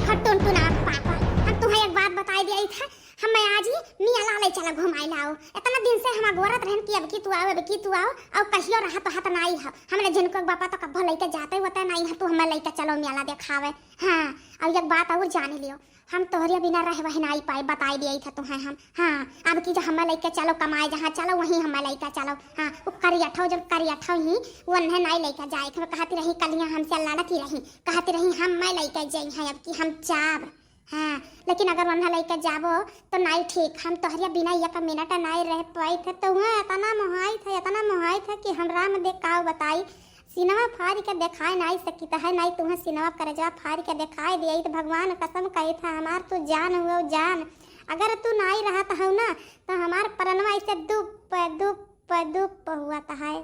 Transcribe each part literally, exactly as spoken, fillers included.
हट टुनटुना पापा, हम तुहैं एक बात बताइ दिया था, हम मैं आज ही मेला लै चला घुमाइ लाओ। इतना दिन से हम अगोरत रहन कि अब की तू आओ, अब की तू आओ, और कहियो रहा तो हाथ नाई है। हमरे जिनको बापा तो कब्बो लइके जाते होते नाई है, तू हमें लइके चलो मेला देखावे। हाँ, और एक बात और जान लियो, हम तोहरे बिना रह वह नाई पाए, बताइ दिया था तुहैं हम। हाँ, अब की जो हमें लइके चलो कमाए, जहाँ चलो वहीं हमें लइके चलो। हाँ, वो करियठो, जब करियठो ही, वो उन्हें नाई लइके जाए, हम कहती रही कलियाँ हमसे लड़ती रही, कहती रही हम मैं लइके जाई हैं, अब की हम जाब। हाँ, लेकिन अगर वन्हा लइके जाबो तो नाई ठीक, हम तोहरे बिना एक मिनट नाई रह पाई थे, तो वहाँ इतना मोहाई थे, इतना मोहाई थे कि हम राम दे काव बताई, सीनवा फाड़ के देखाए नाई सकित है, नाई तुहैं सीनवा करेजवा फाड़ के देखाए दिया, तो भगवान कसम कही था हमार तू जान हुआ जान, अगर तू नाई रहत हौ ना तो हमार परनवा ऐसे दुप दुप दुप हुआ है।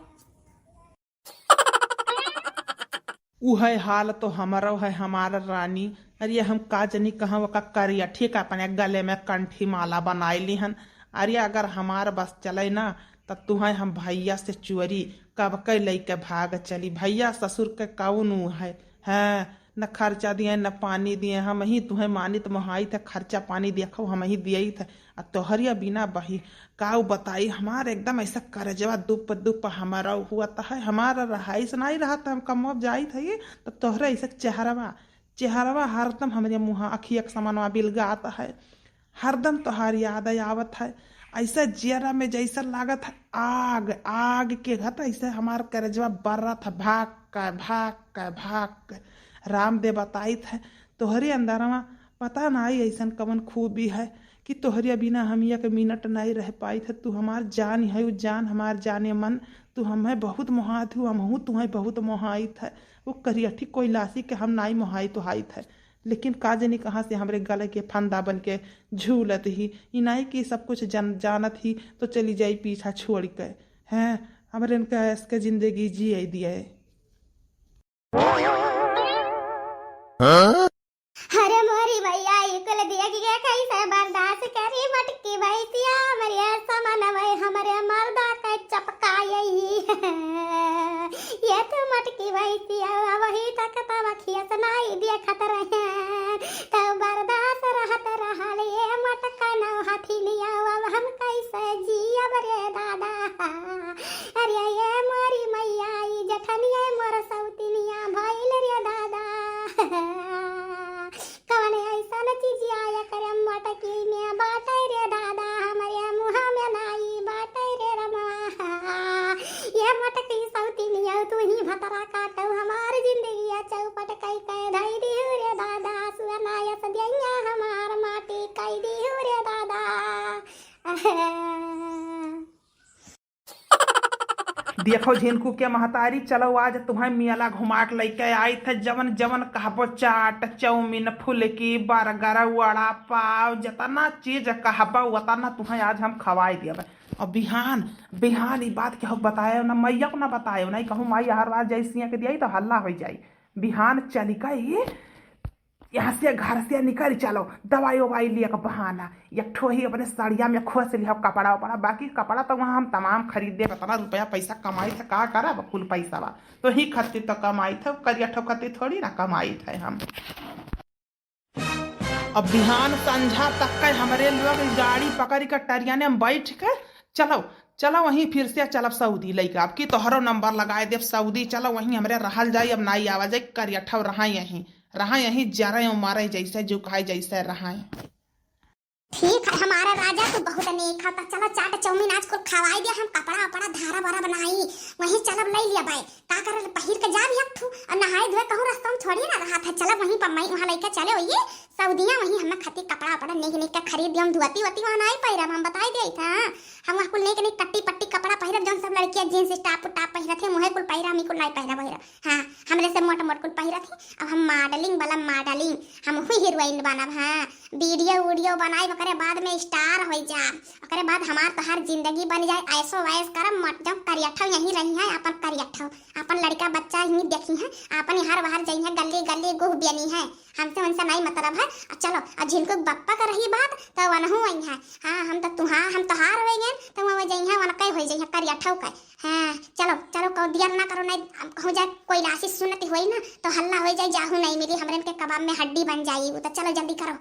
उहै हाल तो हमरो है, हमार रानी। अरे हम का जनी कहाँ ओका करियठी का अपने गले में कंठी माला बनाइ लिहन। अरे अगर हमार बस चले ना, त तुहैं हम भैया से चोरी कब के लइके भाग चली। भैया ससुर के कौन ऊ है, हैं? न खर्चा दिए, न पानी दिए, हमहीं तुहैं मानित मोहाइत है, खर्चा पानी देखो हमहीं दियइत है। आ तोहरिया बिना बही, काउ बताई, हमार एकदम ऐसा करजवा दुप दुप हमारा हुआ त है, हमारा रहाइस नाई रहत, हम कमवा जाइत है, त तोहरे ऐसा चेहरवा, चेहरवा हरदम हमरे मुँह अखिया के समानवा बिलगात है, हरदम तोहार याद आवत है। ऐसा जियरा में जैसा लागत है आग, आग के घत ऐसे हमार करजवा बर्रत है, भाग के, भाग के, भाग के। रामदेव बताइत है, तोहरे अंदरवा पता नाई ऐसन कवन खूबी है कि तोहरे बिना हम एक मिनट नाई रह पाइत है। तू हमार जान है, उ जान हमार जाने मन। तू हमें बहुत मोहात हू, हमहू तुहैं बहुत मोहाइत है। वो करियठी कोइलासी के हम नाई मोहाइत उहाइत है। लेकिन का जनी कहाँ से हमरे गले के फंदा बन के झूलत ही। ई नाई कि सब कुछ जान-, जानत ही तो चली जाई पीछा छोड़ के। हैं, हमरे इनका ऐस के जिंदगी जिए दिए। अरे मोरी मैया, ई कुल देख के कैसे बर्दाश्त करी मटकी भैंसिया, हमरे समनवे हमरे मर्दा के चपकाए ही। ये तो मटकी भैंसिया, वही तक तब खियस नाई देखत रहे, तब बर्दाश्त रहत रहल ये मटका नौ हथिनिया, अब हम कैसे जियब रे दादा। अरे ये मोरी मैया, ई जेठनिया मोर सौतिनिया भइल रे दादा। कवन ऐसन चीजिया एकरे मटकी में बाटे रे दादा, हमरे मुँह में नाई बाटे रे रमवा। ये मटकी सौतिनिया तू ही भतरा काटौ, हमार जिंदगिया चौपट कई के धई दिहु रे दादा। सुअनायस देइया हमार माटी कई दिहु रे दादा। देखो झिनकू के महतारी, चलो आज तुहैं मेला घुमा के लइके आइत है, जवन जवन कहबो चाट, चाउमीन, फुलकी, बर्गर, वड़ा पाव, जतना चीज कहबो वतना तुहैं आज हम खवाए दियब। और बिहान, बिहान ई बात केहू बतायो ना, मैया को ना बतायो ना, कहूँ माई हर बार जैसी के दिया तो हल्ला हो जाई। बिहान चली का ये यहाँ से घर से निकल चलो, दवाई उवाई लिए के बहाना, एक ठो ही अपने सड़िया में खोस लिया कपड़ा उपड़ा, बाकी कपड़ा तो वहाँ हम तमाम खरीद दे, इतना रुपया पैसा कमाई थे, का करब कुल पैसा बा, तो ही खत्ती तो कमाई थे, करिया ठो खत्ती थोड़ी ना कमाई थे हम। अब बिहान संझा तक के हमरे लोग गाड़ी पकड़ के टरिया में बैठ के चलो, चलो वहीं फिर से चलब सऊदी लइका, अब की तोहरो नंबर लगाए देब सऊदी, चलो वहीं हमरे रहल जाई, अब नाई आवा जाई, करिया ठो रहा यहीं। रहा यहीं जरे और मरे जैसे जुकाए जैसे रहा। ठीक है हमारा राजा, तू बहुत नेक है, तो चलो चाट चाउमीन आज कुल खवाई दिया, हम कपड़ा वपड़ा धारा बरा बनाई, वहीं चलब लई लिया बाय। का कर पहिर के जाब एक ठू, और नहाए धोए कहूँ रस्ता में थोड़ी ना रहा था, चलब वहीं पर मैं वहाँ लइके चले होइए सऊदिया, वहीं हमें खातिर कपड़ा वपड़ा नेक नेक के खरीद दिया, हम धोती वती वहाँ नाई पहिरब, हम बताई दिया था, हम वहाँ कुल नेक नेक कट्टी पट्टी कपड़ा पहिरब, जौन सब लड़कियाँ जींस टॉप टॉप पहिरत है, मुहे कुल पहिरा, हम कुल नाई पहिरा पहिरब। हाँ, हमरे से मोट मोट कुल पहिरत ही। अब हम मॉडलिंग वाला मॉडलिंग, हम हुई हीरोइन बनब। हाँ, वीडियो वीडियो बनाई, ओकरे बाद में स्टार हो जा, ओकरे बाद हमार तोहार जिंदगी बन जाए। ऐसो वैस करब, मर जाओ, करियठौ यहीं रही है, अपन करियठौ, अपन लड़का बच्चा यहीं देखी है, अपन यहाँ बाहर जाई है, गली गली गुह बियनी है, हमसे उनसे नहीं मतलब है। आ चलो, आ झिनकू के बप्पा का रही बात, तो वनहू आई है। हाँ, हम तो तुहार, हम तोहार हो गए, तो वह जाई है, वनके हो जाई है, करियठौ का। हाँ, चलो चलो, कहो दियर ना करो, नहीं हो जाए कोई लासी सुनती होई ना, तो हल्ला हो जाए, जाहू नहीं मिली, हमरे के कबाब में हड्डी बन जाई। वो तो चलो जल्दी करो।